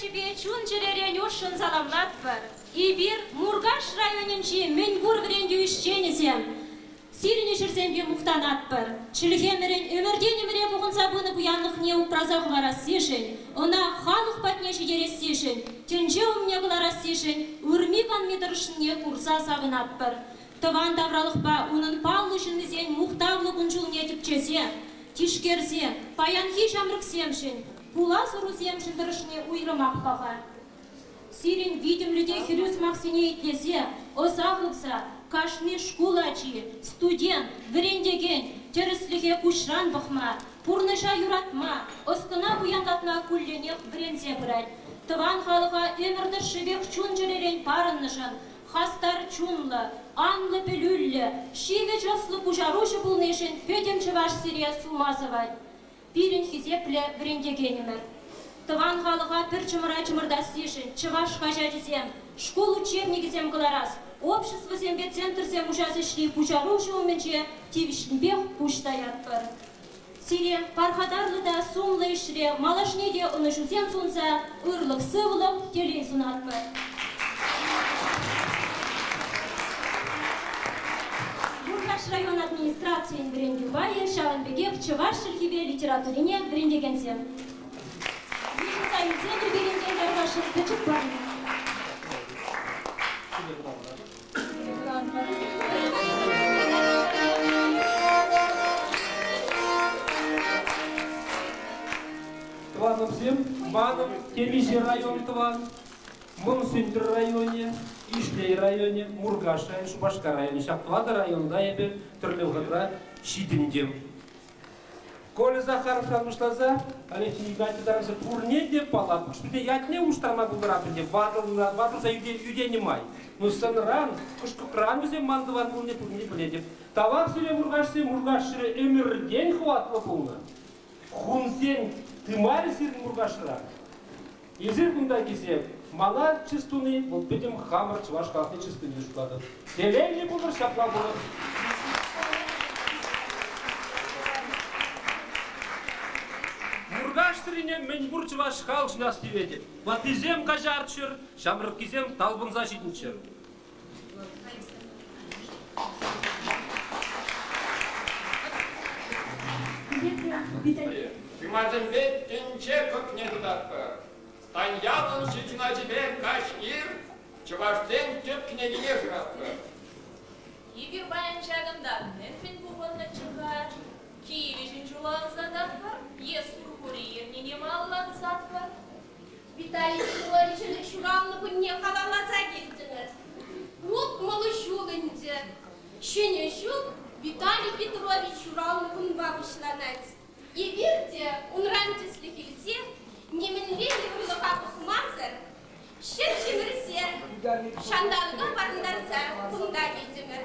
ячӗпе чун-чӗререн ӑшшӑн саламлатпӑр. Эпир, Муркаш районӗнчи мӗнпур вӗрентӳ ӗҫченӗсем, сирӗн ӗҫӗрсемпе мухтанатпӑр. Чӗлхемӗрӗн ӗмӗртен ӗмӗре пухӑнса пынӑ пуянлӑхне упраса хӑварассишӗн, ӑна халӑх патне ҫитерессишӗн, тӗнче умне кӑларассишӗн ырми-канми тӑрӑшнине курса савӑнатпӑр. Тӑван тавралӑхпа унӑн паллӑ ҫыннисен мухтавлӑ кун-ҫулне тӗпчесе, тишкерсе паянхи ҫамрӑксемшӗн, пулас ӑрусемшӗн тӑрӑшни уйрӑмах паха. Сирӗн витӗмлӗ те хӗрӳ сӑмахсене итлесе, ӑса хывса кашни шкул ачи, студент, вӗрентекен тӗрӗслӗхе куҫран пӑхма, пурнӑҫа юратма, ӑс-тӑна пуянлатма кулленех вӗренсе пырать. Тӑван халӑха ӗмӗр тӑршшӗпех чун-чӗререн парӑннӑшӑн хастар чунлӑ, анлӑ пӗлӳллӗ, ҫивӗч ӑслӑ пуҫаруҫӑ пулнишӗн пӗтӗм чӑваш сире сума сӑвать. Пирӗн хисеплӗ вӗрентекенӗмӗр. Тӑван халӑха пӗр чӑмӑра чӑмӑртассишӗн чӑваш хаҫачӗсем, шкул учебникӗсем кӑларас, обществӑсемпе центрсем уҫас ӗҫри пуҫаруҫӑ умӗнче тивӗҫлипех пуҫ таятпӑр. Сире пархатарлӑ та сумлӑ ӗҫре малашне те ӑнӑҫусем сунса ырлӑх-сывлӑх, телей сунатпӑр. Муркаш район администрацийӗн вӗрентӳ пайӗ ҫавӑн пекех чӑваш чӗлхипе литературине вӗрентекенсем. Йышӑнса илсен йӗркеленкен тархасшӑн пӗчӗк парне. Тӑванӑмсем, манӑн темиҫе район тӑван. Мӑн Сӗнтӗр районӗ, Ишлей районӗ, Муркаш районӗ, Шупашкар районӗ. Ҫак тӑватӑ районта эпӗ тӗрлӗ вӑхӑтра ҫитӗнтӗм. Коля Захаровран пуҫласа Алексей Игнатьев таранччен пурне те паллатпӑр. Пурте ятне улӑштарма пултаратӑп ӗнтӗ, ватӑлса ӳтенӗ май. Ну, сӑнран, кӑшкӑкран вӗсем ман тӑван пулнине пурне те пӗлетӗп. Тавах сире, Муркашсем, Муркаш ҫӗрӗ ӗмӗртен хӑватлӑ пулнӑ. Хунсен тымарӗ сирӗн Муркашра. Эсир кунта килсе мана чыс туни вӑл пӗтӗм хамӑр чӑваш халӑхне чыс туни шутлатӑп. Телейлӗ пулӑр, ҫапла пулӑр. Муркаш сӑрине мӗнпур чӑваш халӑхшӑн ас тиветӗп. Ваттисем каҫарччӑр, ҫамрӑккисем талпӑнса ҫитӗнччӗр. Тымарсемпе тӗнче кӑкне тытатпӑр. Станьялӑн ҫиччӗначӗпе каҫ-ир чӑвашсен тӗп кӗнекине шыратпӑр. Эпир паян ҫакӑнта мӗншӗн пухӑннӑччӗ-ха? Кивӗ ҫула ӑсататпӑр е Сурхури эрнине малалла тӑсатпӑр? Виталий Петровичӑн ҫуралнӑ кунне халалласа килтӗмӗр. 60 ҫул ӗнтӗ. Ҫӗнӗ ҫул Виталий Петрович ҫуралнӑ кунпа пуҫланать. Эпир те унран тӗслӗх илсе нимӗнле йывӑрлӑха пӑхмасӑр ҫӗр ҫӗмӗрсе, ҫанталӑка парӑнтарса кунта килтӗмӗр.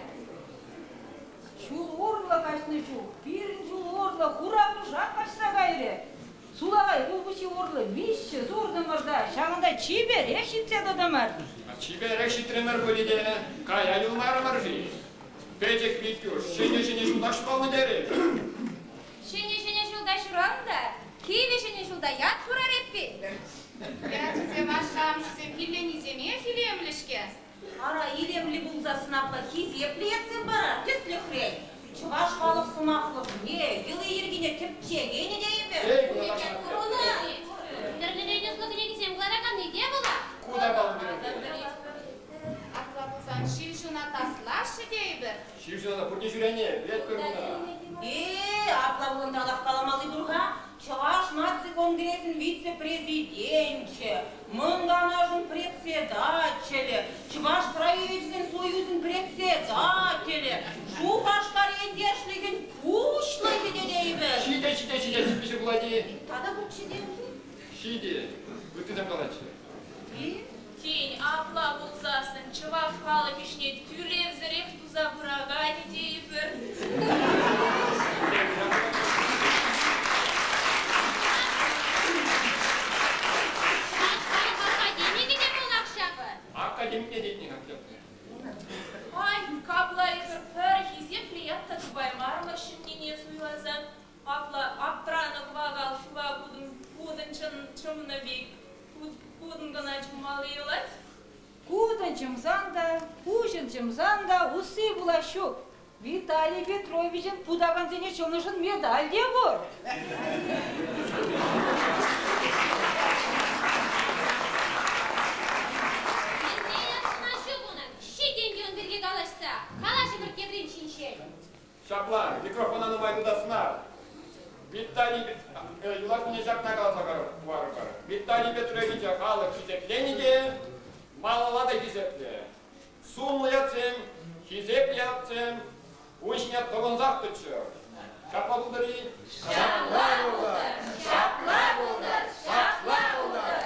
Ҫул урлӑ каҫнӑ чух пирӗн ҫул урлӑ хура кушак каҫса кайрӗ. Сулахай хулпуҫҫи урлӑ виҫҫӗ суртӑмӑр та ҫавӑнта чиперех ҫитсе тӑтӑмӑр. Чиперех ҫитрӗмӗр пулӗ те, кая юлмарӑмӑр-ши? Пӗчӗк Митюш ҫӗнӗ-ҫӗнӗ ҫулта ҫуралнӑ терӗ. Ҫӗнӗ-ҫӗнӗ ҫулта ҫуралнӑ та, кивӗ ҫӗнӗ ҫулта ят хурар эппин. Ачасем ашшӗ-амӑшӗсем килленисемех илемлӗ-ҫке. Ара, илемлӗ пулсассӑн апла хисеплӗ ятсем вара, тӗслӗхрен, чӑваш халӑх сӑмахлӑхне, йӑли-йӗркине тӗпчекенӗ тейӗпӗр. Куна тӗрлӗрен ӑслӑ кӗнекесем кӑлараканни те вӑлах. Ку та паллӑ. Апла пулсан ҫил ҫунат аслашшӗ тейӗпӗр. Ҫил ҫуната пурте ҫӳренӗ, пӗлетпӗр куна. Э, апла пулсан каламалли пур-ха. Чӑваш наци конгресӗн вице-президенчӗ, Мӑн Канашӑн председателӗ, Чӑваш краеведсен союзӗн председателӗ, Шупашкар ентешлӗхӗн пуҫлӑхӗ те тейӗпӗр. Ҫитӗ, ҫитӗ, ҫитӗ, ҫитмӗҫе пулать-и? Тата пурччӗ те. Ҫитӗ. Ыттисем калаҫҫӗ. Тен, апла пулсассӑн чӑваш халӑх ӗҫне тӳлевсӗрех туса пыраканӗ тейӗпӗр. Чӑваш халӑх академикӗ те пулах ҫавӑ. Академикне тетни-ха тепре. Ай, капла эпир пӗр хисеплӗ ят та тупаймарӑмӑр ҫӗннине суйласан. Апла аптранӑ кӑвакал шыва кутӑн чӑмнӑ пек. чӑмсан та, пуҫӑн чӑмсан та усси пулас ҫук. Виталий Петровичӑн путакансене ҫӑлнӑшӑн медаль те пур. Мӗнле ятна ҫук унӑн, ҫитӗнчӗ ун пирки калаҫса. Калаҫӑпӑр теприн ҫинчен. Ҫапла, микрофона нумай тытас мар. Виталий юлашкине ҫакна каласа хӑварӑпӑр. Виталий Петровича халӑх хисепленӗ те, малалла та хисеплӗ. Сумлӑ ятсем, хисеплӗ ятсем ун ҫине тӑхӑнсах тӑччӑр. Ҫапла пултӑр-и? Ҫапла пултӑр! Ҫапла пултӑр! Ҫапла пултӑр!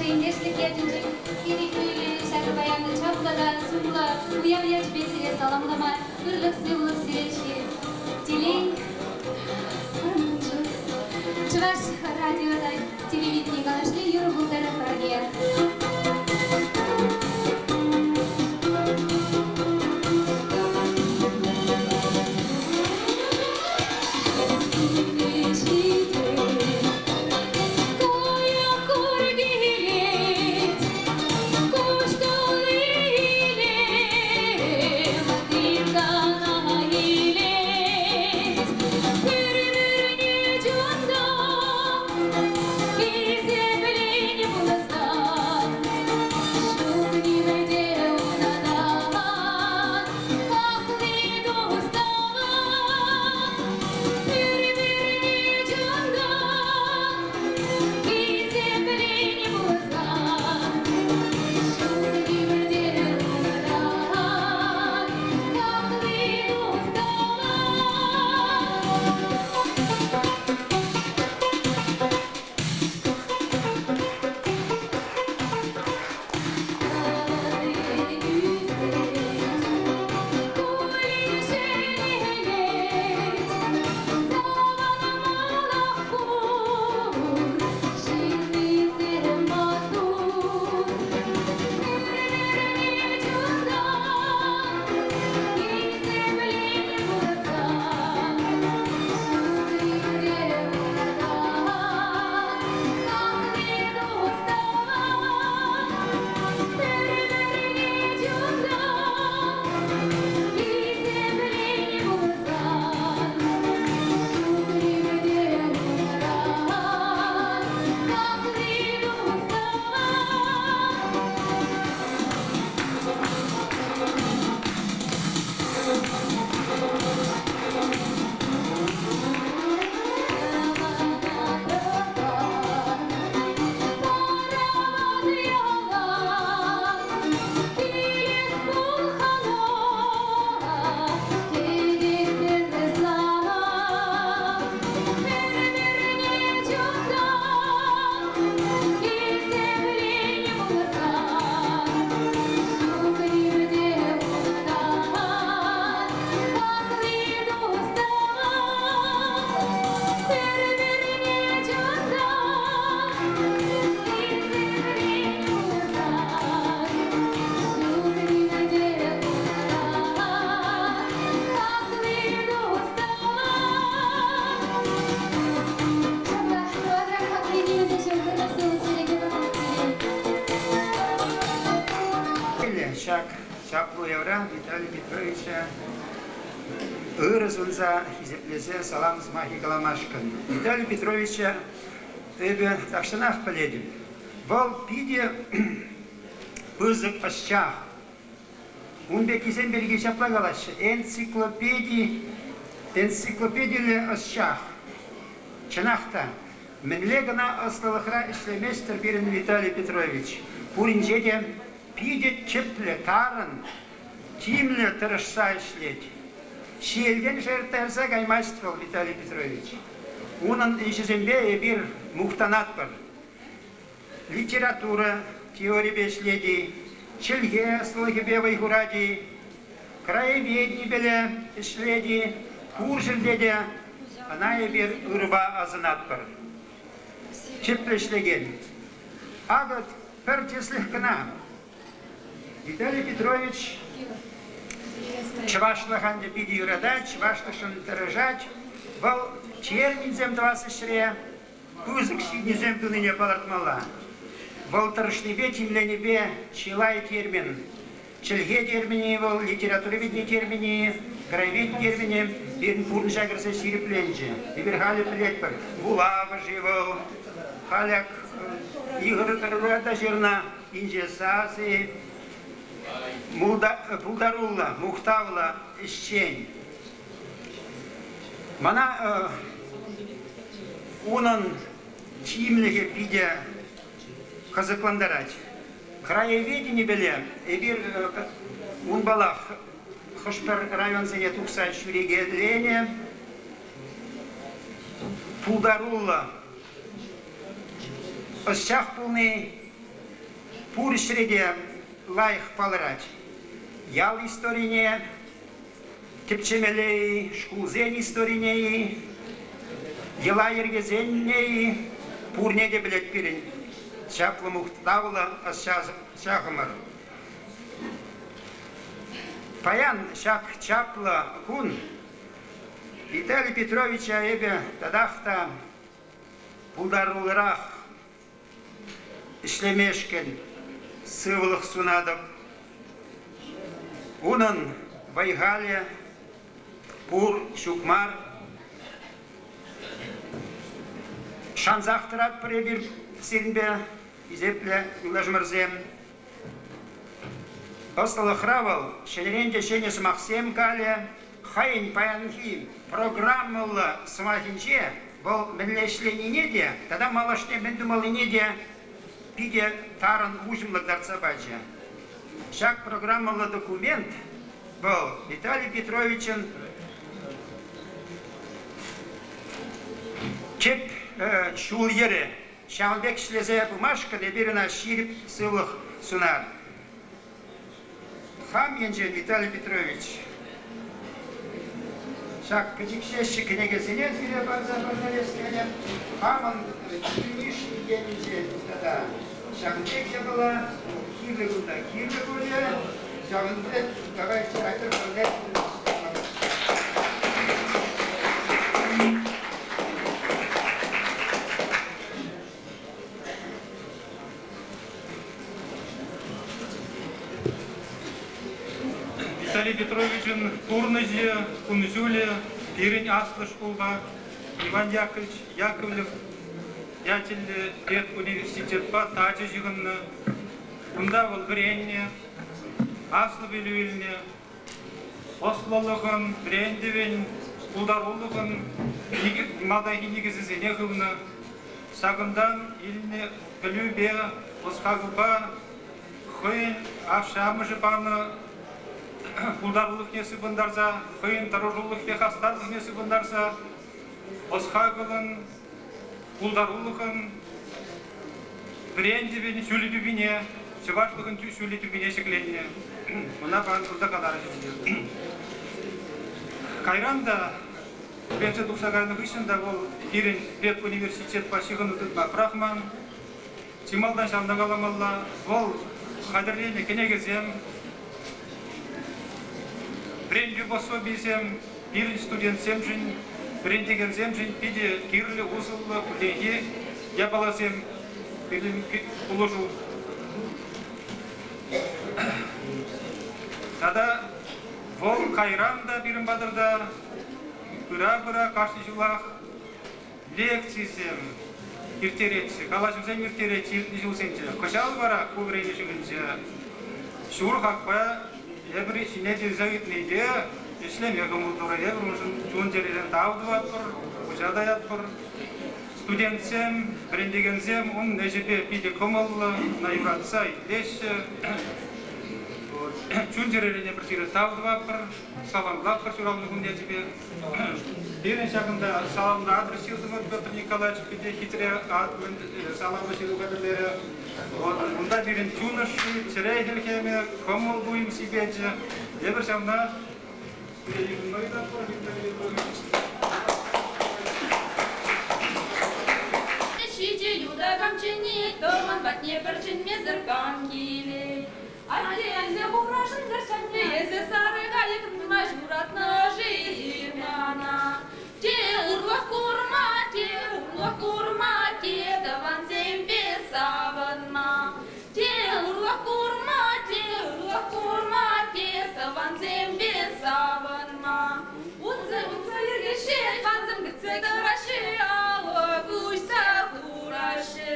Наша ентешлӗх ятӗнчен ирӗклӗ ҫакӑ паян чаплӑ та сумлӑ уяв ячӗпе сире саламлама ырлӑх-сывлӑх сире ҫирӗп телей. Чӑваш радио та телевидени канашне юрӑ пултӑр парне. Ҫак чаплӑ уявра Виталий Петровича ырӑ сунса, хисеплесе салам сӑмахӗ каламашкӑн. Виталий Петровича эпӗ тахҫанах пӗлетӗп. Вӑл питӗ пысӑк ӑсчах. Ун пеккисем пирки ҫапла калаҫҫӗ: энциклопеди, энциклопедиллӗ ӑсчах. Чӑнах та, мӗнле кӑна ӑслӑлӑхра ӗҫлеместӗр пирӗн Виталий Петрович. Пуринче те питӗ тӗплӗ, тарӑн, тимлӗ тӑрӑшса ӗҫлет. Ҫиелтен шӑйӑрттарса каймасть вӑл Виталий Петрович. Унӑн ӗҫӗсемпе эпир мухтанатпӑр. Литература теорипе ӗҫлет-и, чӗлхе ӑслӑлӑхӗпе вӑй хурать-и, краеведенипеле ӗҫлет-и, пур ҫӗрте те ӑна эпир ырӑпа асӑнатпӑр. Тӗплӗ ӗҫлекен. Акӑ пӗр тӗслӗх кӑна. Виталий Петрович чӑвашлӑх ӗнтӗ питӗ юратать, чӑвашлӑхшӑн тӑрӑшать. Вӑл терминсем тӑвас ӗҫре пысӑк ҫитӗнӳсем тунине палӑртмалла. Вӑл тӑрӑшнипе, тимленипе чылай термин, чӗлхе терминӗ вӑл, литературоведени терминӗ, краевед терминӗ пирӗн пурнӑҫа кӗрсе ҫирӗпленчӗ. Эпир халӗ пӗлетпӗр, вулавӑш-и вӑл, халӗ Игорь та ҫырнӑ инҫе сас-и, пултаруллӑ, мухтавлӑ ӗҫчен. Мана унӑн тимлӗхӗ питӗ кӑсӑклантарать. Краеведенипеле эпир унпалах хӑш-пӗр районсене тухса ҫӳрекеленӗ пултаруллӑ ӑсчах пулни. Пур ӗҫре те лайӑх палӑрать. Ял историне тӗпчемелле-и, шкулсен историне-и, йӑла-йӗркесене-и, пурне те пӗлет пирӗн чаплӑ мухтавлӑ ӑсчахӑмӑр. Паян ҫак чаплӑ кун Виталий Петровича эпӗ татах та пултаруллӑрах ӗҫлемешкӗн сывлӑх сунатӑп. Унӑн вӑй-халӗ пур, ҫук мар. Шансах тӑратпӑр эпир сирӗнпе, хисеплӗ юлташӑмӑрсем. Ӑслӑлӑхра вӑл ҫӗнӗрен те ҫӗнӗ сӑмахсем калӗ, хӑйӗн паянхи программӑллӑ сӑмахӗнче вӑл мӗнле ӗҫленине те тата малашне мӗн тумаллине те питӗ тарӑн уҫӑмлӑ кӑтартса пачӗ. Ҫак программӑллӑ документ вӑл Виталий Петровичӑн тӗп ҫул-йӗрӗ. Ҫавӑн пек ӗҫлесе пымашкӑн эпир ӑна ҫирӗп сывлӑх сунар. Хам енчен, Виталий Петрович, ҫак пӗчӗкҫеҫҫӗ кӗнекесене сире парса парнелес тетӗп. Хамӑн килйыш енчен тата ҫакӑн пек япала кирлӗ кунта кирлӗ пулӗ. Ҫавӑн пек давайте айтӑр пӗрле. Виталий Петровичӑн пурнӑҫӗ, кун-ҫулӗ пирӗн аслӑ шкулпа Иван Яковлевич Яковлев ячӗллӗ педуниверситетпа тачӑ ҫыхӑннӑ. Унта вӑл вӗреннӗ, аслӑ пӗлӳ илнӗ, ӑслӑлӑхӑн, вӗрентӗвӗн, пултарулӑхӑн малтанхи никӗсӗсене хывнӑ. Ҫакӑнтан илнӗ пӗлӳпе, ӑс-хакӑлпа хӑйӗн ашшӗ-амӑшӗ панӑ пултарулӑхне сыпӑнтарса, хӑйӗн тӑрӑшулӑхне, хастарлӑхне сыпӑнтарса ӑс-хакӑлӑн, пултарулӑхӑн вӗрентӗвӗн ҫулӗ тӳпине, чӑвашлӑхӑн ҫулӗ тӳпине ҫӗкленнӗ. Ӑна паян кунта каларӗҫ ӗнтӗ. Кайран та вӗренсе тухса кайнӑ хыҫҫӑн та вӑл пирӗн педуниверситетпа ҫыхӑну тытма пӑрахман. Чи малтан ҫавна каламалла, вӑл хатӗрленӗ кӗнекесем, вӗрентӳ пособийӗсем пирӗн студентсемшӗн, вӗрентекенсемшӗн питӗ кирлӗ, усӑллӑ кулленхи япаласем, пирӗн пулӑшу. Тата вӑл кайран та пирӗн патӑрта пыра-пыра кашни ҫулах лекцисем ирттеретчӗ, калаҫусем ирттеретчӗ иртнӗ ҫулсенче. Кӑҫал вара ку вӗренӳ ҫулӗнче ҫур хакпа эпир ҫине тивсе ыйтнипе ӗҫлеме кӑмӑл турӗ. Эпир уншӑн чун-чӗререн тав тӑватпӑр, пуҫа таятпӑр. Студентсем, вӗрентекенсем ун ӗҫӗпе питӗ кӑмӑллӑ, ӑна юратса итлеҫҫӗ. Чун-чӗререн эпир сире тав тӑватпӑр, саламлатпӑр ҫуралнӑ кун ячӗпе. Пирӗн ҫакӑнта саламлӑ адрес ҫыртӑмӑр Петр Николаевич питӗ хитре саламлӑ ҫыру хатӗрлерӗ. Унта пирӗн чун ӑшши, чӗре хӗлхемӗ, кӑмӑл-туйӑм сипечӗ. Эпир ҫавна сире йышӑнма ыйтатпӑр, Виталий Петрович. Ҫичӗ юта кам чӗнет, тӑман патне пӗр чӗнмесӗр кам килет. Атте, эсӗ хурашӑн кӑрчанне, эсӗ сарӑ кайӑк нумай ҫуратнӑ-ши мана? Те ырлӑх курма, те хурлӑх курма, те тӑвансемпе савӑнма. Те ырлӑх курма, те ырлӑх курма, те тӑвансемпе савӑнма. Утса, утса йӗркеҫҫӗ, тӑвансем кӗтсе тӑраҫҫӗ, алӑк уҫса хураҫҫӗ.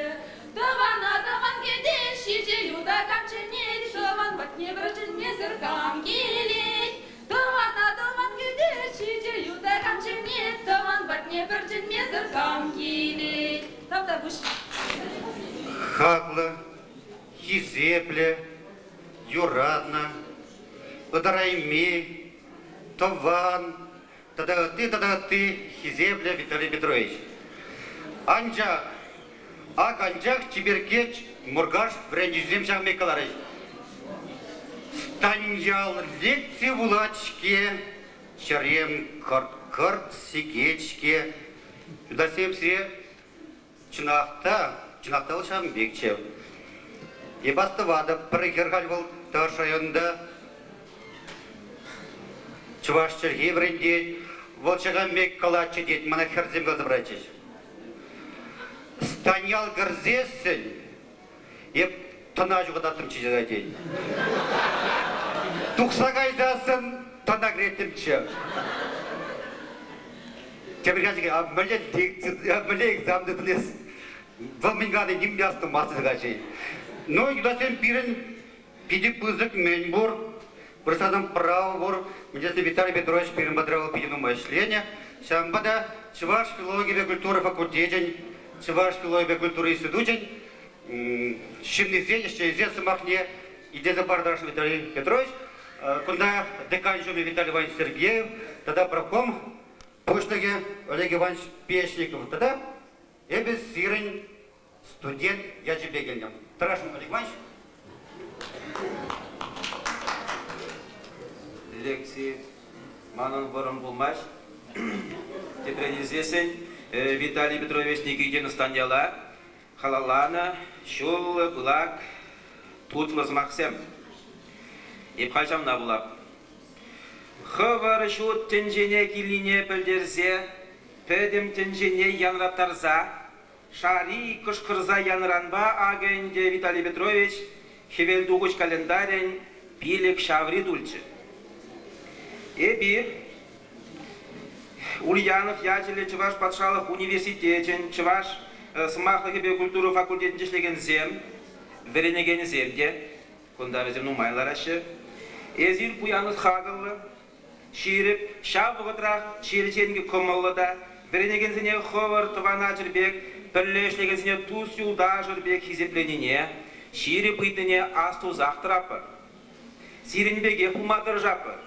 Тӑвана тӑван кӗтес, ҫичӗ юта кам чӗнет, тӑван патне пӗр чӗнмесӗр кам килет? Тӑвана тӑван кӗтес, ҫичӗ юта кам чӗнет, тӑван патне пӗр чӗнмесӗр кам килет? Тавтапуҫ. Хаклӑ, хисеплӗ, юратнӑ, ытарайми, тӑван тата ытти тата ытти хисеплӗ Виталий Петрович. Анчах Ак анчах чиперкке. Муркаш вӗрентӳҫисем ҫакӑн пек каларӗҫ. Станьял лекци вулать-ҫке, чӗрем кӑрт-кӑрт сикет-ҫке. Юлташсем сире чӑнах та, чӑнах та вӑл ҫавӑн пекчӗ. Эп астӑватӑп, пӗр хӗр халь вӑл Тӑрӑш районта чӑваш чӗлхи вӗрентет. Вӑл ҫакӑн пек калатчӗ тет, мана хӗрсем каласа паратчӗҫ. Станьял кӗрсессӗн эп тӑна ҫухататтӑмччӗ тет. Тухса кайсассӑн тӑна кӗреттӗмччӗ. Тепӗр каҫ а мӗнле лекци, мӗнле экзамен тытнӑ эс? Вӑл мӗн калани ним те астумасть качи. Ну, юлташсем, пирӗн питӗ пысӑк мӗн пур. Вырӑссасем право пур. Мӗншӗн Виталий Петрович пирӗн патра вӑл питӗ нумай ӗҫленӗ. Ҫавӑнпа та Чӑваш филологипе культура факультечӗн, Чӑваш филологипе культура институчӗн ҫыннисен, ӗҫченӗсен сӑмахне итлесе партарасшӑн Виталий Петрович. Кунта декан ҫумӗ Виталий Иванович Сергеев тата профком пуҫлӑхӗ Олег Иванович Печников тата эпӗ сирӗн студент ячӗпе килнӗ. Тӑрашӑн, Олег Иванович. Лекци манӑн вӑрӑм пулмасть. Тепрен илсессӗн Виталий Петрович Никитин Станьяла халалланӑ ҫуллӑ, пылак, тутлӑ сӑмахсем. Эп халь ҫавна вулап. Хӑвӑр ҫут тӗнчене килнине пӗлтерсе, пӗтӗм тӗнчене янраттарса Шари кӑшкӑрса янӑранпа акӑ ӗнтӗ Виталий Петрович хӗвелтухӑҫ календарӗн пилӗк ҫаври тулчӗ. Эпир Ульянов ячӗллӗ Чӑваш патшалӑх университечӗн чӑваш сӑмахлӑхӗпе культура факультетӗнче ӗҫлекенсем, вӗренекенӗсем те, кунта вӗсем нумай лараҫҫӗ, эсир пуян ӑс-хакӑллӑ, ҫирӗп, ҫав вӑхӑтрах черченкӗ кӑмӑллӑ та, вӗренекенсене хӑвӑр тӑван ачӑр пек, пӗрле ӗҫлекенсене тус-юлташӑр пек хисепленине, ҫирӗп ыйтнине астусах тӑратпӑр. Сирӗн пекех пулма тӑрӑшатпӑр.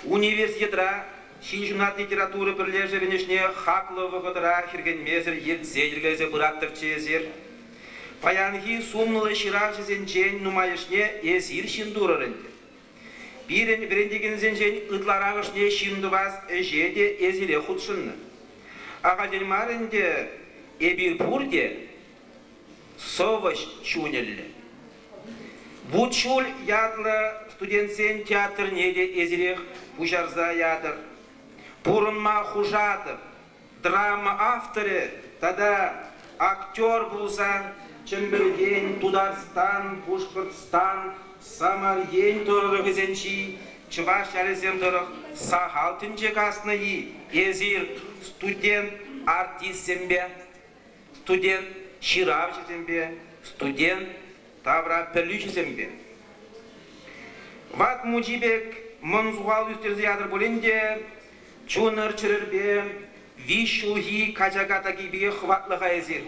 Университетра Ҫилҫунат литература пӗрлешӗвӗн ӗҫне хаклӑ вӑхӑтра хӗрхенмесӗр ертсе йӗркелесе пыраттӑрччӗ эсир. Паянхи сумлӑ ҫыравҫӑсенчен нумайӑшне эсир ҫын турӑр ӗнтӗ. Пирӗн вӗрентекенсенчен ытларахӑшне ҫын тӑвас ӗҫе те эсирех хутшӑннӑ. Ахальтен мар ӗнтӗ эпир пурте сӑвӑҫ чунӗллӗ. Вутҫуль ятлӑ студентсен театрне те эсирех пуҫарса ятӑр. Пурӑнма хушатӑп. Драма авторӗ тата актер пулса Чӗмпӗртен, Тутарстан, Пушкӑртстан, Самар ен тӑрӑхӗсенчи чӑваш ялӗсем тӑрӑх сахал тӗнче каснӑ-и эсир студент артистсемпе, студент ҫыравҫӑсемпе, студент тавра пӗлӳҫӗсемпе? Ват мучи пек мӑн сухал ӳстерсе ятӑр пулин те Чунӑр-чӗрӗрпе виҫ ҫулхи качака такипе хӑватлӑ-ха эсир.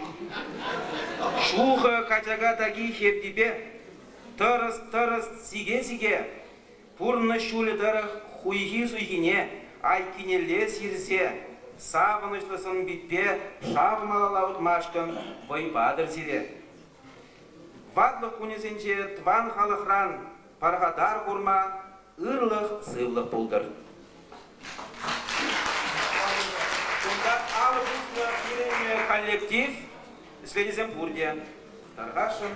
Шухӑ качака таки хевтипе тӑрӑс-тӑрӑс сике-сике пурнӑҫ ҫулӗ тӑрӑх хуйхи-суйхине айккинелле сирсе савӑнӑҫлӑ сӑн-питпе шав малалла утмашкӑн вӑй патӑр сире. Ватлӑх кунӗсенче тӑван халӑхран пархатар курма ырлӑх, сывлӑх пултӑр. Кунта алӑ пуснӑ пирӗн коллектив членӗсем пурте. Тархасшӑн.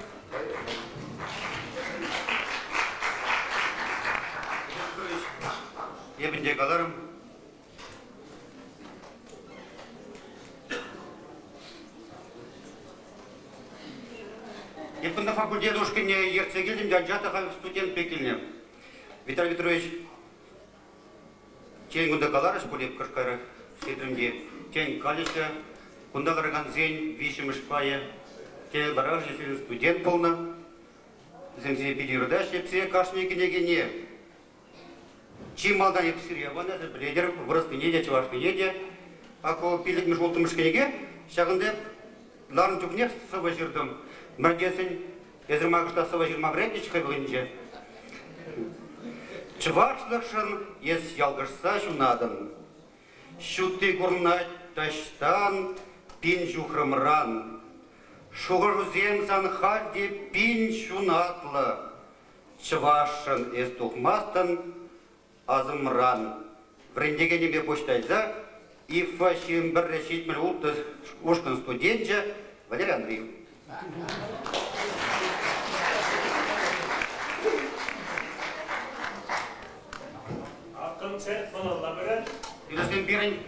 Эпӗ те каларӑм. Эп кунта факультет ушкӑнне ертсе килтӗм те, анчах та халь студент пек килнӗ. Виталий Петрович, тен, кунта каларӗҫ пуль эп кӑшкарах ҫитрӗм те, тен, калӗҫ те. Кунта ларакансен виҫҫӗмӗш пайӗ, тен, ларашӗ сирӗн студент пулнӑ. Вӗсем сире питӗ юратаҫҫӗ. Эп сире кашни кӗнекене чи малтан эп сире панӑ, пӗлетӗр, вырӑслине те, чӑвашлине те. Акӑ пиллӗкмӗш, улттӑмӗш кӗнеке ҫакӑнта ларнӑ чухнех сӑвӑ ҫыртӑм. Мӗн тесен, Эсир ман кӑштах сӑвӑ ҫырма вӗрентнӗччӗ хӑй вӑхӑтӗнче. Чӑвашлӑхшӑн эс ялкӑшса ҫунатӑн. Ҫутти курӑнать таҫтан, пин ҫухрӑмран. Шухӑшусем сан халь те пин ҫунатлӑ. Чӑвашшӑн эс тухмастӑн асӑмран. Вӗрентекенӗпе пуҫ тайса ИФА 21 76 ушкӑн студенчӗ Валерий Андреев. Концерт малалла пырать. Юлташсем пирӗн,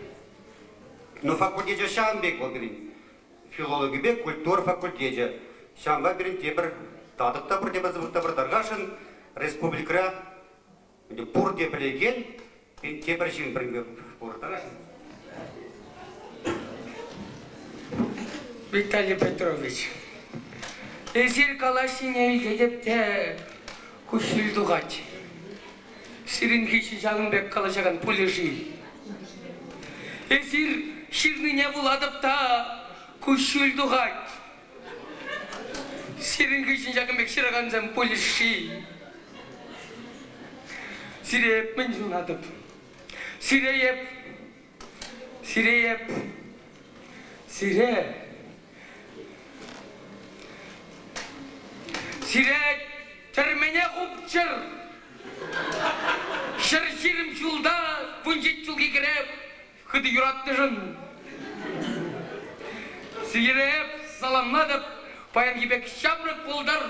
ну, факультечӗ ҫавӑн пек вӑл пирӗн. Филологипе культура факультечӗ. Ҫавӑнпа пирӗн тепӗр татӑк та пур, тепӗр сыпӑк та пур тархасшӑн республикӑра пурте пӗлекен тепӗр ҫын пӗринпе пур. Тархасшӑн. Виталий Петрович, эсир калаҫнине илтетӗп те куҫҫуль тухать. Сирӗн хыҫҫӑн ҫакӑн пек калаҫакан пулӗ-ши? Эсир ҫырнине вулатӑп та куҫҫуль тухать. Сирӗн хыҫҫӑн ҫакӑн пек ҫыракансем пулӗҫ-ши? Сире эп мӗн сунатӑп? Сире эп, сире эп, сире, сире тӗрмене хупчӑр! 120 ҫулта 17 ҫулхи кӗре хытӑ юратнӑшӑн сире саламлатӑп. Паянхи пек ҫамрӑк пултӑр,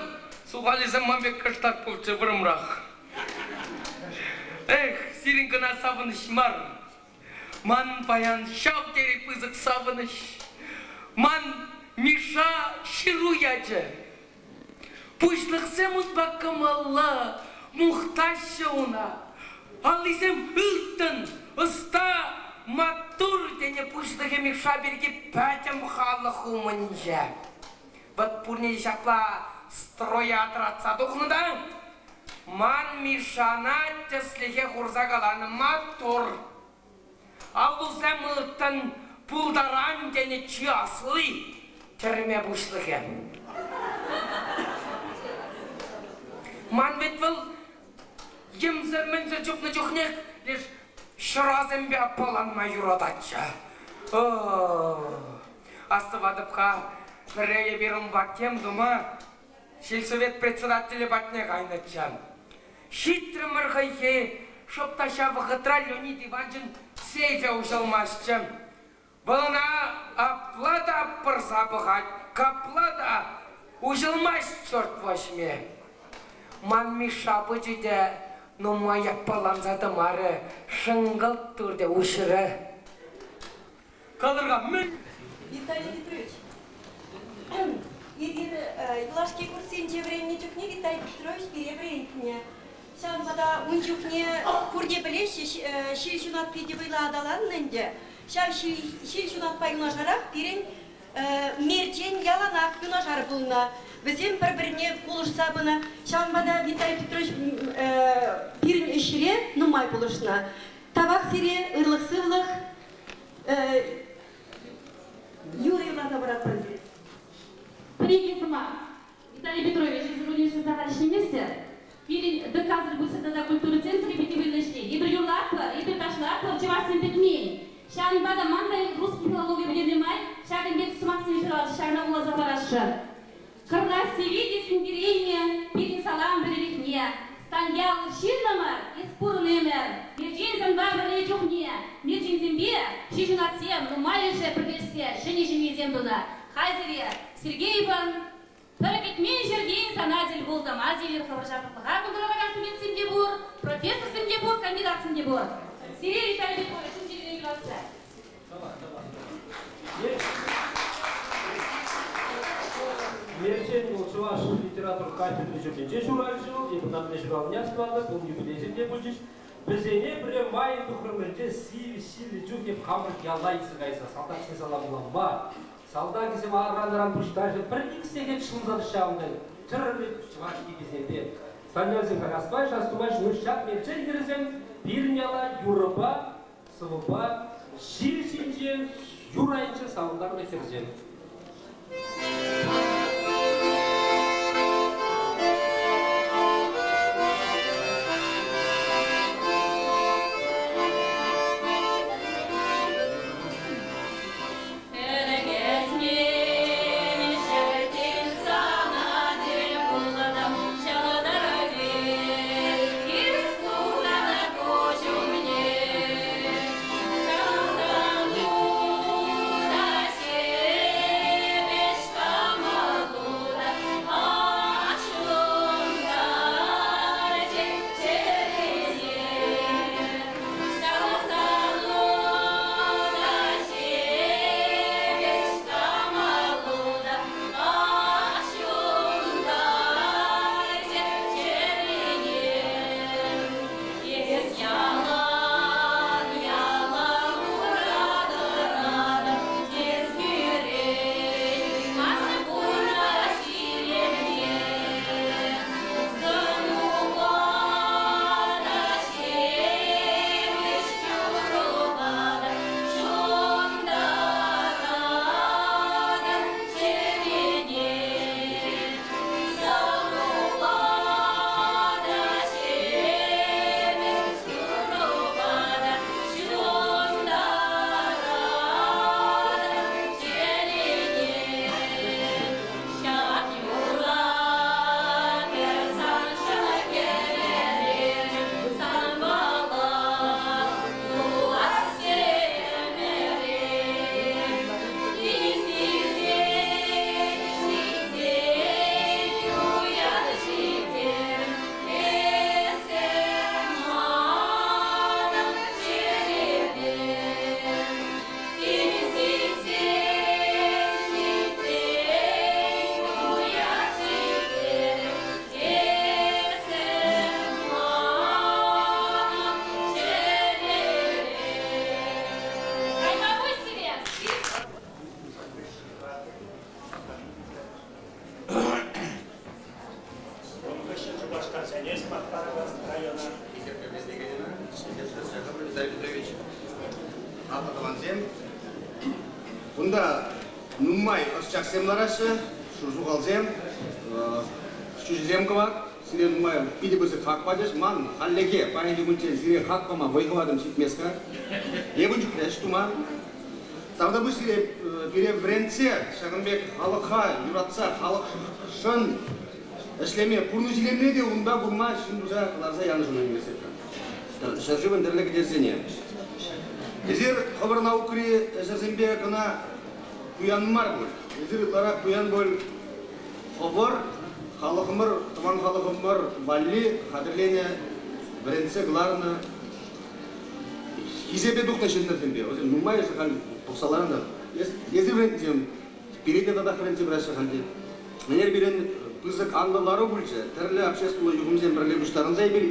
сухалӗсем ман пек кӑштах пулчӗ вӑрӑмрах. Эх, сирӗн кӑна савӑнӑҫ мар. Ман паян ҫав тери пысӑк савӑнӑҫ. Ман Миша ҫыру ячӗ. Пуҫлӑхсем унпа кӑмӑллӑ, мухтаҫҫӗ уна. Аллисем ылтӑн, ӑста, маттур тенӗ пуҫлӑхӗ Мишша пирки пӗтӗм халӑх умӗнче. Вӑт пурне те ҫапла строя тӑратса тухнӑ та ман Мишшана тӗслӗхе хурса каланӑ маттур. Аллусем ылтӑн пултаран тенӗ чи асли, тӗрме пуҫлӑхӗ. Ман вӗт вӑл йӗмсӗр-мӗнсӗр чупнӑ чухнех леш ҫӑрасемпе аппаланма юрататчӗ. Астӑватӑп-ха, пӗрре эпир унпа тем тума сельсовет председателӗ патне кайнӑччӗ. Ҫитрӗмӗр хӑйхи, шӑп та ҫав вӑхӑтра Леонид Иванчӑн сейфӗ уҫӑлмастчӗ. Вӑл ӑна апла та пӑрса пӑхать, капла та уҫӑлмасть черт возьми. Ман Миша пычӗ те нумай аппаланса тӑмарӗ, шӑнкӑлт туртӗ уҫрӗ. Калӑр-ха, мӗн? Виталий Петрович, эпир юлашки курссенче вӗреннӗ чухне Виталий Петрович пире вӗрентнӗ. Ҫавӑнпа та ун чухне пурте пӗлеҫҫӗ, ҫил ҫунат питӗ вӑйлӑ аталаннӑ ӗнтӗ. Ҫав ҫил ҫунатпа юнашарах пирӗн Мерчен яланах юнашар пулнӑ. Вӗсем пӗр-пӗрне пулӑшса пынӑ. Ҫавӑнпа та Виталий Петрович пирӗн ӗҫре нумай пулӑшнӑ. Тавах сире, ырлӑх-сывлӑх. Юрий юрласа паратпӑр. Пӗр-икӗ сӑмах. Виталий Петрович, эсир университета халь ӗҫлеместӗр. Пирӗн ДКсӑр пуҫсӑр тата культура центрӗ питӗ вӑйлӑ ӗҫлет. Эпир юрлатпӑр, эпир ташлатпӑр, чӑвашсем пӗтмен. Ҫавӑнпа та ман та русский филологи пӗтернӗ май ҫакӑн пек сӑмахсем ҫуралчӗҫ, ҫакна вуласа парасшӑн. Кӑрлассире те сӳнтереймӗ пирӗн салам пӗлӗвӗхне. Станьял ҫыннӑмӑр, эс пурӑн ӗмӗр. Мерчен санпа пӗрле чухне мерченсемпе ҫилҫунатсем нумайӑшӗ пӗрлешсе ҫӗнӗ ҫемьесем тунӑ. Халь сире Сергеевӑн пӗр кӗтмен ҫӗртен сана тӗл пултӑм. Асилӗр хӑвӑр ҫамрӑклӑха кунталанакан студентсем те пур, профессорсем те пур, кандидатсем те пур. Сире, Виталий Петрович, чун-чӗререн юратса. Мерчен вӑл чӑваш литература кафедри ҫуртӗнче ҫуралчӗ вӑл, эпӗ мӗнле ҫуралнине астӑватӑп, ун юбилейсем те пулчӗҫ. Вӗсене пӗрре майӑн тухрӑмӗнче сивӗ ҫиллӗ чух эп хамӑр яла илсе кайса салтаксен саламлама, салтакӗсем аран-аран пуҫтарчӗ, пӗр-ик сехет ҫунса ҫавӑнта тӗрлӗ чӑваш кӗписемпе. Станьялсем халь астӑваҫҫӗ, астумаҫҫӗ, ну ҫак мерчен хӗрӗсем пирӗн яла юрӑпа Сӑвӑпа ҫил ҫинче, юр айӗнче савӑнтарнӑ хӗрсем. Ӗлӗк ӗсмен ҫӗртен. Шупашкарсене сӑмах парӑпӑр района. Хисеплӗ вӗрентекенӗмӗр, хисеплӗ Сахар Виталий Петрович, хаклӑ тӑвансем. Кунта нумай ӑсчахсем лараҫҫӗ, шурсухалсем, ҫӳҫӗсем кӑвак. Сире нумай питӗ пысӑк хак пачӗҫ. Ман хальлӗхе паянхи кунччен сире хак пама вӑй-хӑватӑм ҫитмест-ха. Эпӗ ун чухлӗ ӗҫ туман. Тавтапуҫ сире пире вӗрентсе ҫакӑн пек халӑха юратса халӑхшӑн ӗҫлеме, пурнӑҫ илемне те унпа курма ҫын туса кӑларса янӑшӑн университетра. Ҫӗршывӑн тӗрлӗ кӗтесӗсене. Эсир хӑвӑр наукӑри ӗҫӗрсемпе кӑна пуян мар пуль. Эсир ытларах пуян пуль хӑвӑр халӑхӑмӑр, тӑван халӑхӑмӑр валли хатӗрленӗ, вӗрентсе кӑларнӑ хисепе тухнӑ ҫыннӑрсемпе. Вӗсем нумайӑшӗ халь пӑхса ларнӑ. Эсир вӗрентсем, пире те татах вӗрентсе пыраҫҫӗ халь те. Ӗнер пирӗн пысӑк анлӑ лару пулчӗ. Тӗрлӗ обществӑллӑ юхӑмсем пӗрле пуҫтарӑнса эпир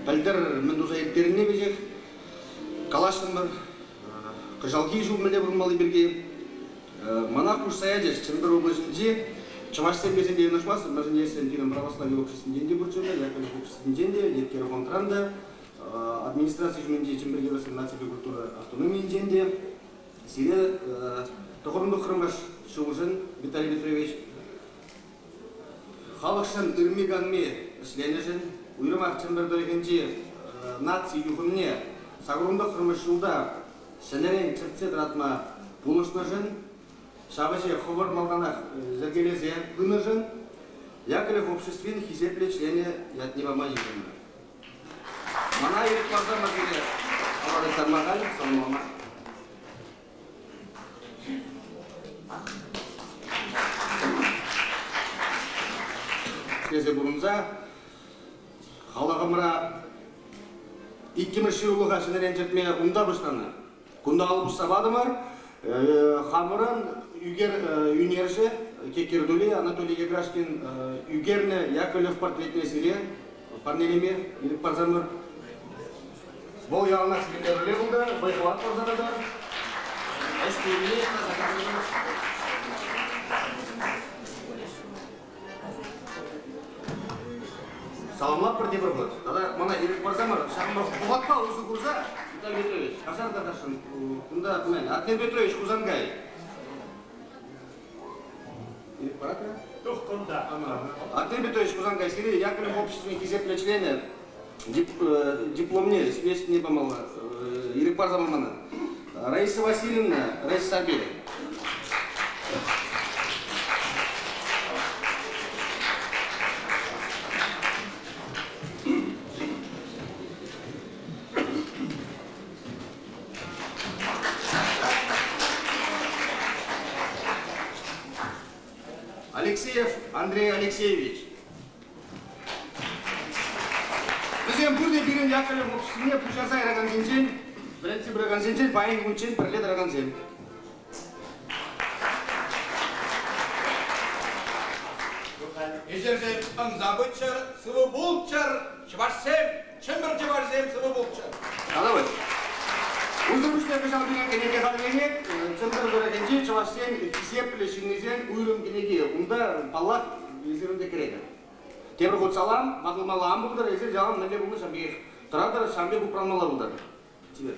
пӗлтӗр мӗн туса ирттернине веҫех калаҫрӑмӑр. Кӑҫалхи ҫул мӗнле пурӑнмалли пирки мана хушса ячӗҫ. Чӗмпӗр облаҫӗнчи чӑвашсем тесен те йӑнӑшмастӑп, мӗншӗн тесен пирӗн православи обществинчен те пурччӗ, Яковлев обществинчен те, Еткер фондран та, администраци ҫумӗнчи Чӗмпӗр Евросем наципе культура автономийӗнчен те. Сире тӑхӑрӑн ҫулшӑн, Виталий Петрович, халӑхшӑн ырми-канми ӗҫленӗшӗн, уйрӑмах Чӗмпӗр тӑрӑхӗнчи наци юхӑмне сакӑрӑн ҫулта ҫӗнӗрен чӗртсе тӑратма пулӑшнӑшӑн, ҫав ӗҫе хӑвӑр малтанах йӗркелесе пынӑшӑн Яковлев обществин хисеплӗ членӗ ятне пама йышӑннӑ. Мана ирӗк парсан сире алла тыттарма халь, саламлама. Ӗҫлесе пурӑнса халӑхӑмӑра иккӗмӗш ҫырулӑха ҫӗнӗрен чӗртме унта пуҫланӑ. Кунта алӑ пусса патӑмӑр. Хамӑрӑн ӳкер ӳнерҫӗ Кеккердули Анатолий Еграшкин ӳкернӗ Яковлев портретне сире парнелеме ирӗк парсамӑр. Вӑл яланах сирӗнпе пӗрле пултӑр, вӑй-хӑват парса тӑтӑр. Ӗҫ пӳлӗмне Саламлатпӑр тепӗр хут. Тата мана ирӗк парсамӑр, ҫакӑнпа вӑхӑтпа усӑ курса, Виталий Петрович, каҫар тасшӑн, кунта мӗн, Артем Петрович Хусанкай. Ирӗк паратӑр? Тух кунта. Артем Петрович Хусанкай, сире Яковлев обществин хисеплӗ членӗ дипломне, свидетельствине памалла. Ирӗк парсамӑр мана. Раиса Васильевна, Раиса Сарби. Алексеев Андрей Алексеевич. Вӗсем пурте пирӗн Яковлев обществине пуҫарса яракансенчен, вӗрентсе пыракансенчен паян кунччен пӗрле тӑракансем. Ӗҫӗрсем ӑнса пыччӑр, сывӑ пулччӑр, чӑвашсем, Чӗмпӗр чӑвашсем сывӑ пулччӑр. Калавӑш. Унсӑр пуҫне кӑҫал пирӗн кӗнеке хатӗрленет. Чӗмпӗр тӑрӑхӗнчи чӑвашсен хисеплӗ ҫыннисен уйрӑм кӗнеки. Унта, паллах, эсир ӗнтӗ кӗретӗр. Тепӗр хут салам, ватӑлмалла ан пултӑр, эсир ялан мӗнле пулнӑ ҫав пекех тӑратӑр, ҫавӑн пек упранмалла пултӑр. Чипер.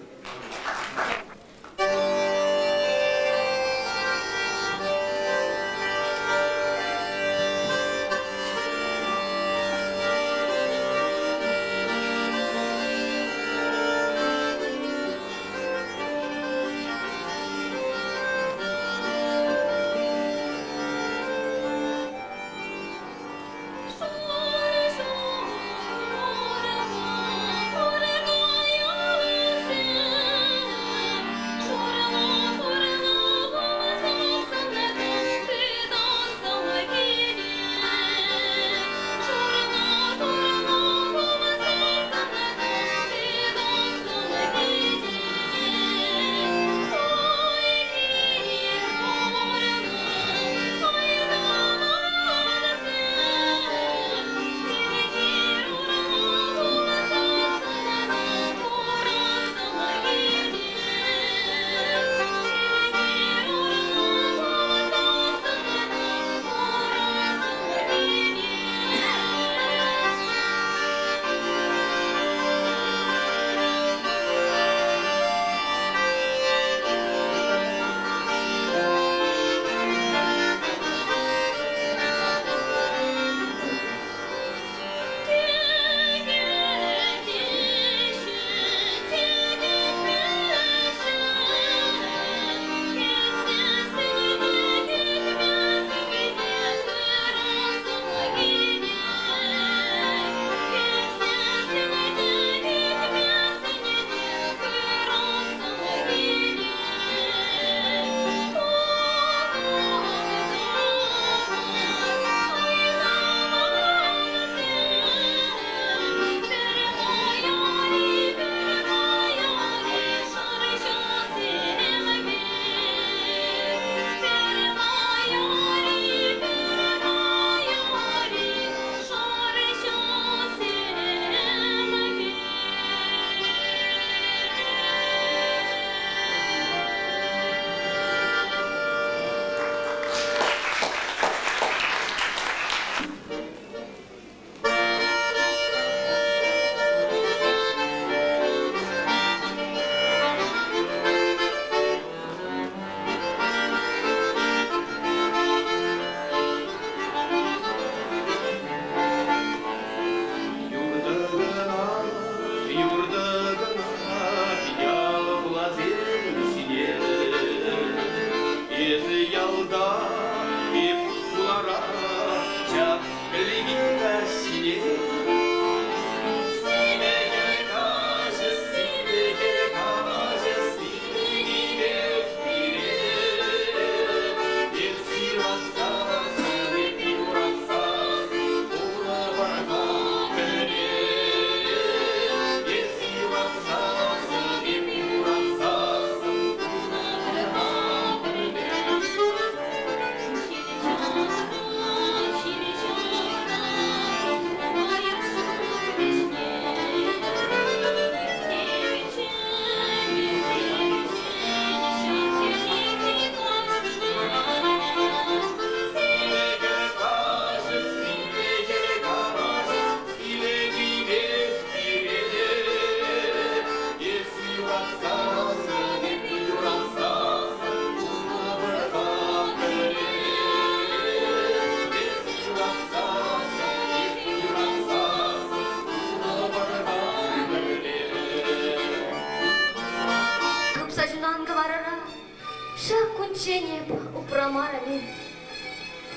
Хурамарӑм-им?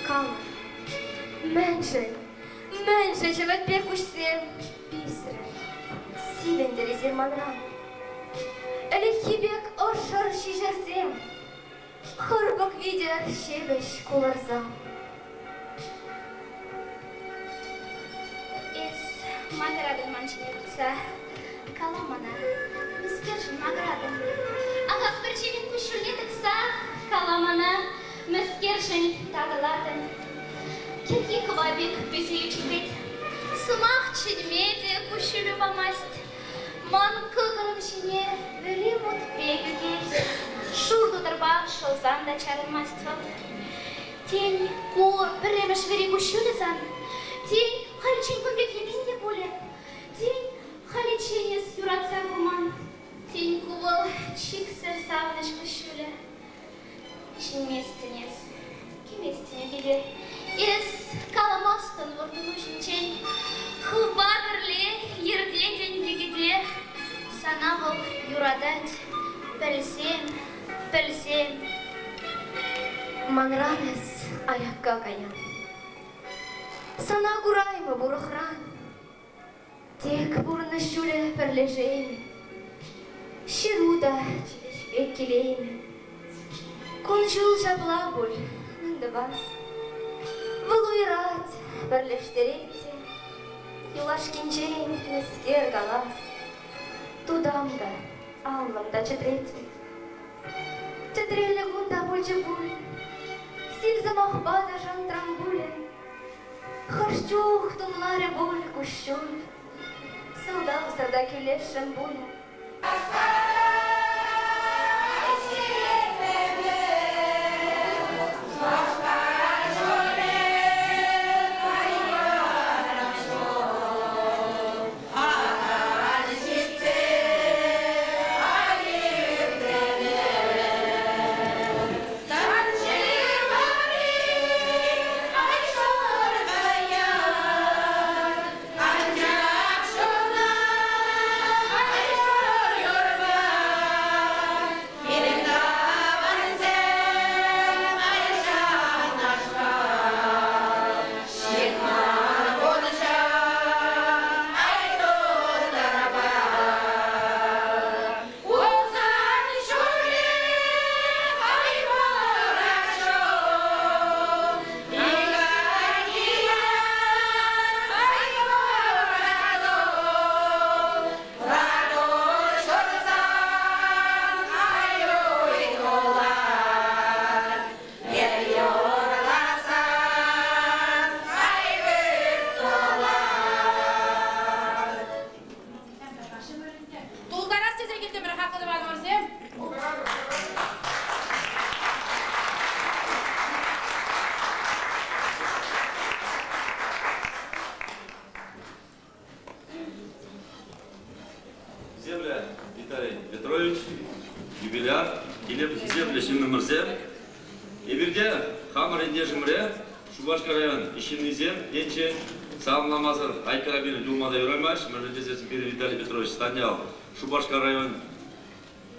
Калӑр, мӗншӗн, мӗншӗн ҫӗмӗрт пек куҫсем писрӗр, сивӗнтӗр эсир манран? Ӗлӗкхи пек ӑшшӑр ҫиҫӗрсем, хӑрпӑк витӗр ҫепӗҫ кулӑрсам. Эс макӑратӑн ман ҫине пӑхса. Кала мана, мӗскершӗн макӑратӑн? Ахах пӗрченӗн куҫҫульне тӑкса кала мана, мӗскершӗн татӑлатӑн? Кӗрхи хӑва пек пӗсею чӗтрет. Сӑмах чӗнме те куҫҫулӗ памасть. Ман кӑкӑрӑм ҫине вӗри вут пек ӳкет. Шур тутӑрпа шӑлсан та чарӑнмасть вӑл. Тен, ку пӗрремӗш вӗри куҫҫулӗ сан? Тен, халиччен кун пек йӗпен те пулӗ? Тен, халиччен эс юратса курман? Тен, ку вӑл чиксӗр савӑнӑҫ куҫҫулӗ? Чӗнместӗн эс, кӗместӗн ӳкӗте. Эс каламастӑн вӑрттӑну ҫинчен. Хӑвпа пӗрле йӗртетӗн йӗкӗте. Сана вӑл юратать, пӗлсем, пӗлсем. Манран эс аякка каян. Сана кураймӑп урӑхран. Тек пурнӑҫ ҫулӗ пӗрлешеймӗ. Ҫыру та чӗкеҫ пек килеймӗ. Кун-ҫул ҫапла пуль, мӗн тӑвас? Вӑл уйӑрать, пӗрлештерет те. Юлашкинчен мӗскер калас? Тутам та, аллӑм та чӗтрет вӗт. Тӗтреллӗ кун та пулчӗ пуль, сив сӑмахпа та шӑнтрӑм пулӗ. Хӑш чух тумларӗ пуль куҫҫуль, сӑлтавсӑр та кӳлесшӗн пулӗ. Тултарас тесе килтӗмӗр хаклӑ тӑванӑмӑрсем. Хисеплӗ Виталий Петрович, юбиляр, хисеплӗ ҫыннӑмӑрсем, эпир те хамӑр ентешӗмӗре Шупашкар район ҫыннисем енчен саламламасӑр айккӑра пирӗн юлма та юрамасть, мӗншӗн тесен пирӗн Виталий Петрович Станьял Шупашкар район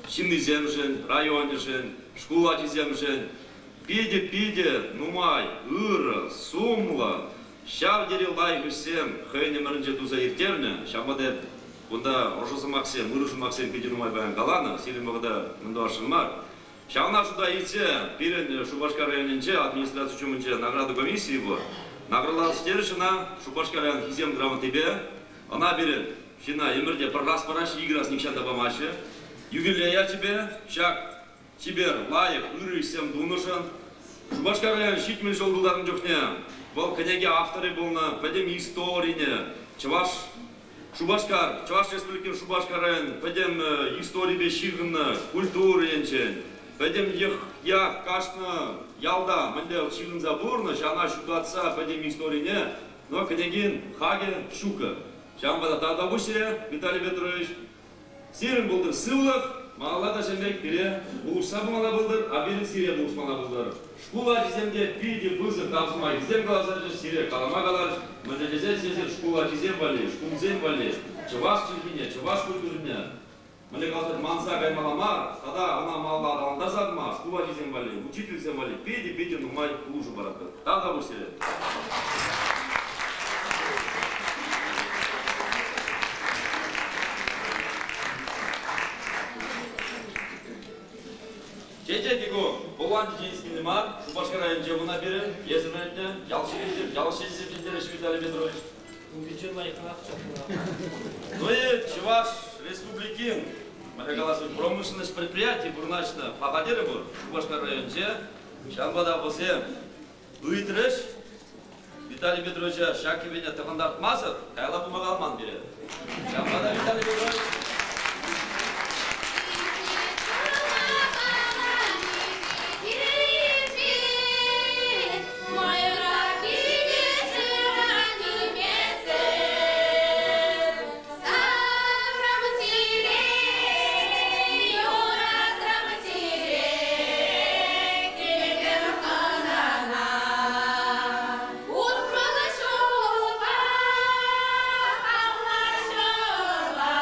ҫыннисемшӗн, районӗшӗн, шкул ачисемшӗн питӗ-питӗ нумай ырӑ, сумлӑ, ҫав тери лайӑх ӗҫсем хӑйӗн ӗмӗрӗнче туса ирттернӗ. Ҫавӑнпа та кунта ӑшӑ сӑмахсем, ырӑ сӑмахсем питӗ нумай паян каланӑ. Сирӗн вӑхӑта мӗн тӑвасшӑн мар. Ҫавна шута илсе пирӗн Шупашкар районӗнче администраци ҫумӗнче награда комиссийӗ пур. Наградӑлас терӗҫ ӑна Шупашкар район Хисеп грамотипе. Ӑна пирӗн ҫынна ӗмӗрте пӗр раз параҫҫӗ, икӗ раз нихҫан та памаҫҫӗ. Юбилей ячӗпе ҫак чипер, лайӑх, ырӑ ӗҫсем тунӑшӑн Шупашкар район 70 ҫул тултарнӑ чухне вӑл кӗнеке авторӗ пулнӑ, пӗтӗм историне чӑваш Шупашкар, Чӑваш Республикин Шупашкар район пӗтӗм историпе ҫыхӑннӑ культура енчен, пӗтӗм йӑх-ях кашнӑ ялта мӗнле ҫыхӑнса пурӑннӑ, ҫавна ҫутатса пӗтӗм историне, но кӗнекин хакӗ ҫуккӑ. Ҫавӑнпа та тавтапуҫ сире, Виталий Петрович. Сирӗн пултӑр сывлӑх, малалла та ҫӗнӗ пире пулӑшса пымалла пултӑр, а пирӗн сире пулӑшмалла пултӑр. Шкул ачисем те питӗ пысӑк тав сӑмахӗсем каласа сире калама каларӗҫ. Мӗншӗн тесен эсир шкул ачисем валли, шкулсем валли чӑваш чӗлхине, чӑваш культурине. мӗнле каласан, манса каймалла мар тата ӑна малалла аталантарса пыма шкул ачисем валли, учительсем валли питӗ-питӗ нумай пулӑшу паратпӑр. Тавтапуҫ сире. Чечек ку Голланди тенӗскинни мар, Шупашкар районӗнче куна пирӗн, эсӗ вӗрентнӗ, ял ҫыннисем, ял ҫыннисем ҫӗнтерӗҫ Виталий Петрович. Унтинчен лайӑхрах ҫапла. Ну и Чӑваш Республикин, мӗнле калас, промышленность предприяти вырнаҫнӑ пахатерӗ пур Шупашкар районӗнче. Ҫавӑнпа та вӗсем ыйтрӗҫ Виталий Петровича ҫак кӗпене тӑхӑнтартмасӑр каялла пыма каламан пире. Ҫавӑнпа та Виталий Петрович Утмӑл ҫулпа, алла ҫулпа.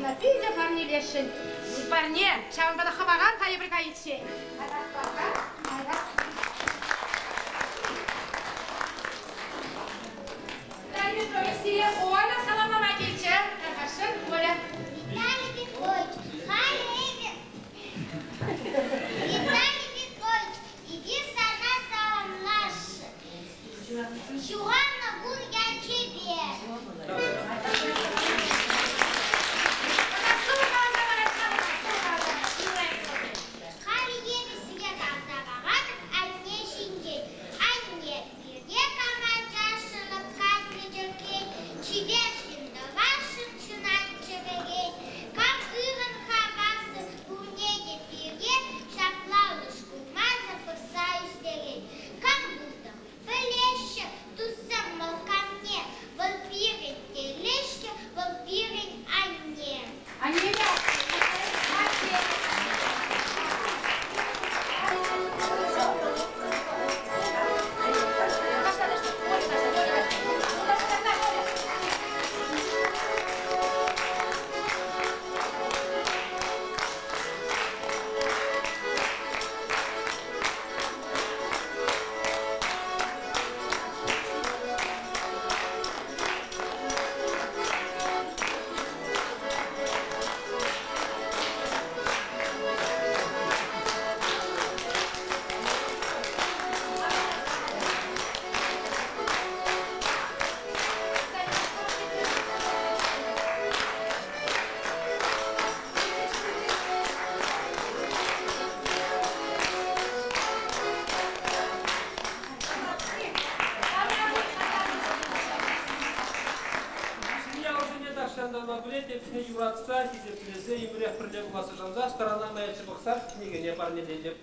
сана питӗ парнелесшӗн. Парне, ҫавӑнпа та хӑварар-ха эпир кайиччен. Виталий Петрович, сире Оля саламлама килчӗ. Тархасшӑн, Оля. Виталий Петрович, халӗ эпӗ Виталий Петрович, эпир сана саламласшӑн. Ҫуралнӑ кун ячӗпе. Халӗ эпӗ сире каласа паратӑп анне ҫинчен. Анне пире кама чашшӑн лӑпкатнӑ чӗркен, чипер ҫын тӑвасшӑн ҫунать чӗререн. Кам ырӑн хавассӑн пурне те пире ҫапла лӑш курмасӑр пӑхса ӳстерет. Кам пултӑр, пӗлеҫҫӗ туссем вӑл камне, вӑл пирӗн телеҫҫӗ, вӑл пирӗн анне. Анне Ялсене тахҫантанпа пӗлет, эпсене юратса, хисеплесе, ӗмӗрех пӗрле пуласса шанса, сторона маячӗ пӑхса кӗнекене парнелетӗп.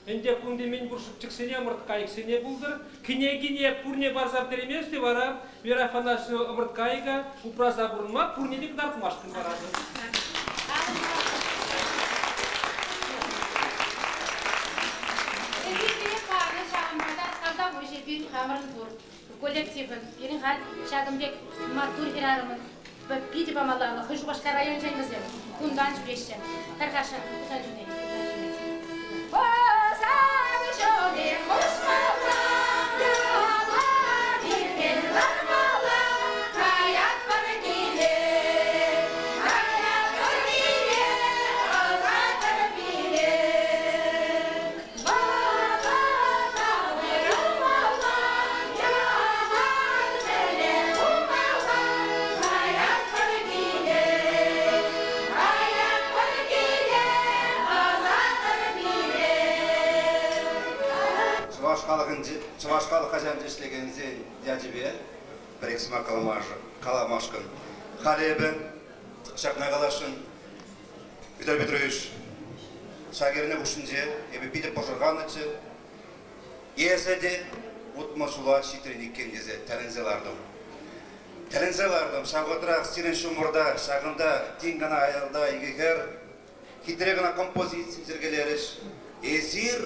Ӗнтӗ кунти мӗнпур шӑпчӑксене, ӑмӑрткайӑксене пултӑр. Кӗнекине пурне парса пӗтереймест те вара Вера Афанасьева ӑмӑрткайӑка упраса пурӑнма пурне те кӑтартмашкӑн паратӑп. Эпир пире панӑ ҫавӑнпа та тавтапуҫ эпир хамӑрӑн пур коллективӑн. Пирӗн халь ҫакӑн пек маттур хӗрарӑмӑн питӗ памалла. Хӑй Шупашкар районӗнчен вӗсем кунтан ҫӳреҫҫӗ. Тархасшӑн, Хусан ҫӳрет. Хусан ҫулӗ хушмалла, яла пиртен лармалла, каятпӑр киле, каятпӑр киле, ӑсатӑр пире. Вӑхӑта уйрӑлмалла, ялан пӗрле пулмалла, каятпӑр киле, каятпӑр киле, ӑсатӑр пире. Чӑваш халӑхӗнче чӑваш халӑх хаҫатӗнче ӗҫлекенсен ячӗпе пӗр-ик сӑмах каламашкӑн. Халӗ эпӗ ҫакна каласшӑн. Виталий Петрович, ҫак эрне хушшинче эпӗ питӗ пӑшӑрханнӑччӗ. Эсӗ те 60 ҫула ҫитрӗн иккен тесе тӗлӗнсе лартӑм. Тӗлӗнсе лартӑм. Ҫав вӑхӑтрах сирӗн ҫумӑрта, ҫакӑнта тин кӑна аялта икӗ хӗр хитре кӑна композици йӗркелерӗҫ. Эсир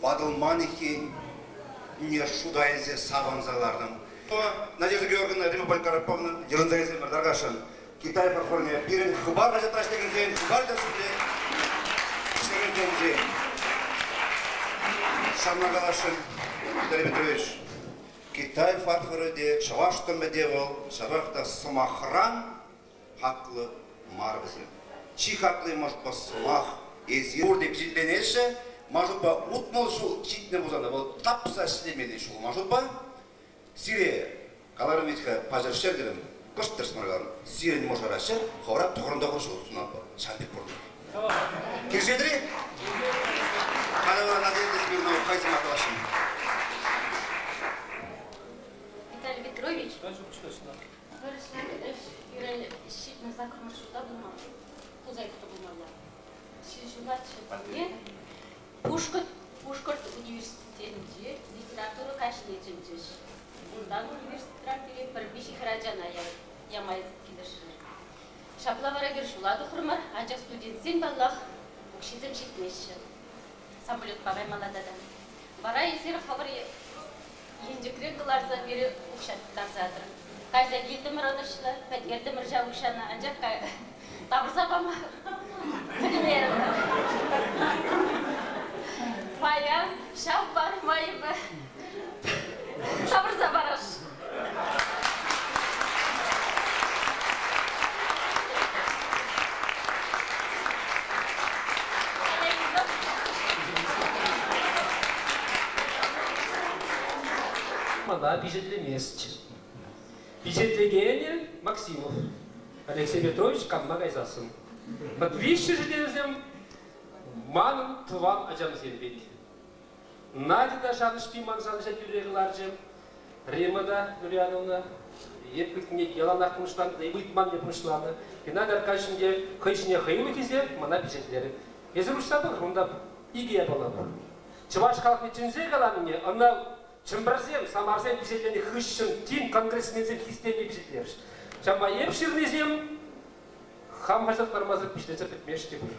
ватӑлман иккен не шута илсе савӑнса лартӑм. Надежда Георгиевна, Рима Поликарповна йышӑнса илсемӗр тархасшӑн. Китай фарфорне пирӗн Хыпар хаҫатра ӗҫлекенсен Хыпар ӗҫлекенсенчен ӗҫлекенсенчен ҫавна каласшӑн, Виталий Петрович. Китай фарфорӗ те, чӑваш тӑмӗ те вӑл, ҫапах та сӑмахран хаклӑ мар вӗсем. Чи хакли, может, сӑмах. Эсир пурте пичетленеҫҫӗ, ман шутпа, 60 ҫул ҫитнӗ пулсан та вӑл тапса ӗҫлемелли ҫул, ман шутпа. Сире, каларӑм вӗт-ха, паҫӑр ҫӗртӗрӗм, кӑшт тӗрӗс мар Сирӗн мӑшӑра ҫӗр, хӑвӑра тӑхӑрӑн-тӑхӑр ҫул сунатпӑр. Ҫав пек пурӑнӑр. Килӗшетӗр-и? Халӗ вара Надежда Смирнова хӑй сӑмах каласшӑн. Виталий Петрович. Вырӑсла ӗҫ пирӗн ҫитнӗ саккӑрмӗш ҫулта пулман. Пулса иртнӗ пулмалла. Ҫил ҫулла ҫулсене Пушкӑрт Пушкӑрт университетӗнче литература каҫне чӗнчӗҫ. Унтан университетра пире пӗр виҫӗ хӗрачана яма килӗшрӗ. Ҫапла вара эпир ҫула тухрӑмӑр, анчах студентсен, паллах, укҫисем ҫитмеҫҫӗ. Самолетпа каймалла тата. Вара эсир хӑвӑр енчӗкрен кӑларса пире укҫа тыттарса тӑрӑр. Кайса килтӗмӗр ӑнӑҫлӑ, пӗтертӗмӗр ҫав укҫана, анчах тавӑрса пама пӗлмерӗмӗр. Паян ҫав парӑма эпӗ тавӑрса парасшӑн. Мана пичетлемест. Пичетлекенӗ Максимов Алексей Петрович канма кайсассӑн. Вӑт виҫҫӗшӗ те вӗсем манӑн тӑван ачамсем пек. Надя та шанӑҫпи ман шанӑҫа тӳрре кӑларчӗ. Рима та, Юлиановна, эп ыйтнине яланах пурнӑҫланӑ, эп ыйтманне пурнӑҫланӑ. Геннадий Аркадьевич те хӑй ҫине хӑюлӑх илсе мана пичетлерӗ. Эсир уҫса пӑхӑр, унта икӗ япала пур. Чӑваш халӑхне чӗнсе каланине ӑна Чӗмпӗрсем, Самарсем пичетленӗ хыҫҫӑн тин конгрессменсем хистенни пичетлерӗҫ. Ҫавӑнпа эп ҫырнисем хам хаҫат лармасӑр пичетлесе пӗтмест те пуль.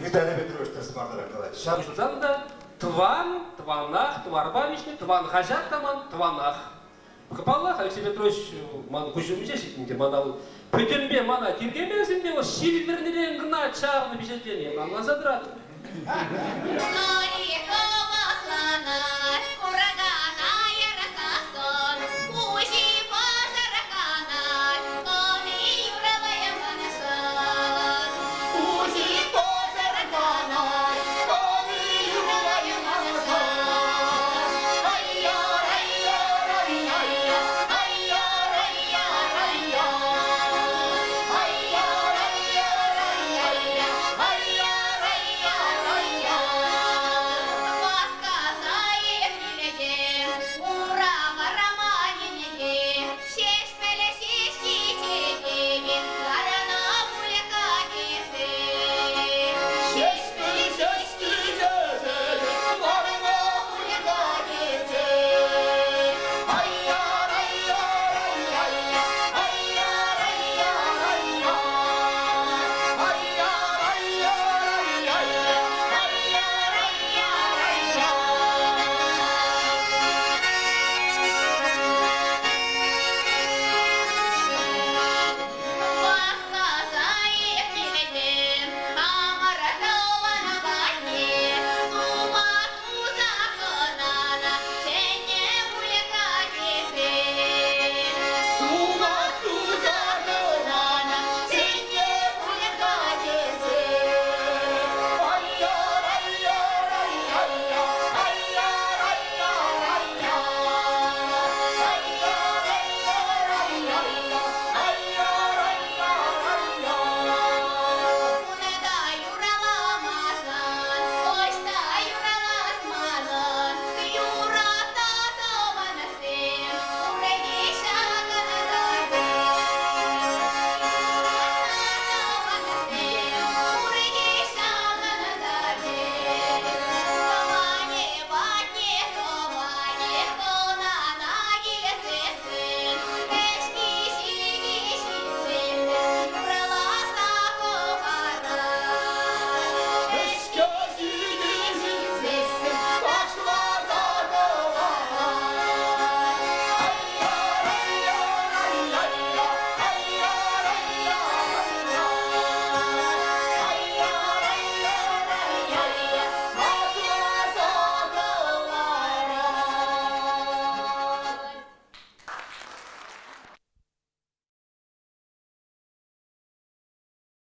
Виталий Петрович тӗрӗс мартарах калать. Ҫав ҫулсан та тӑван, тӑванах, тӑварпа виҫнӗ тӑван хаҫат та ман тӑванах. Паллах, Алексей Петрович ман куҫ умӗнче ҫитӗнчӗ. Мана вӑл пӗтӗмпе мана тиркемесен те вӑл ҫил вӗрнӗрен кӑна чарнӑ пичетленӗ. Ӑнланса тӑратӑп.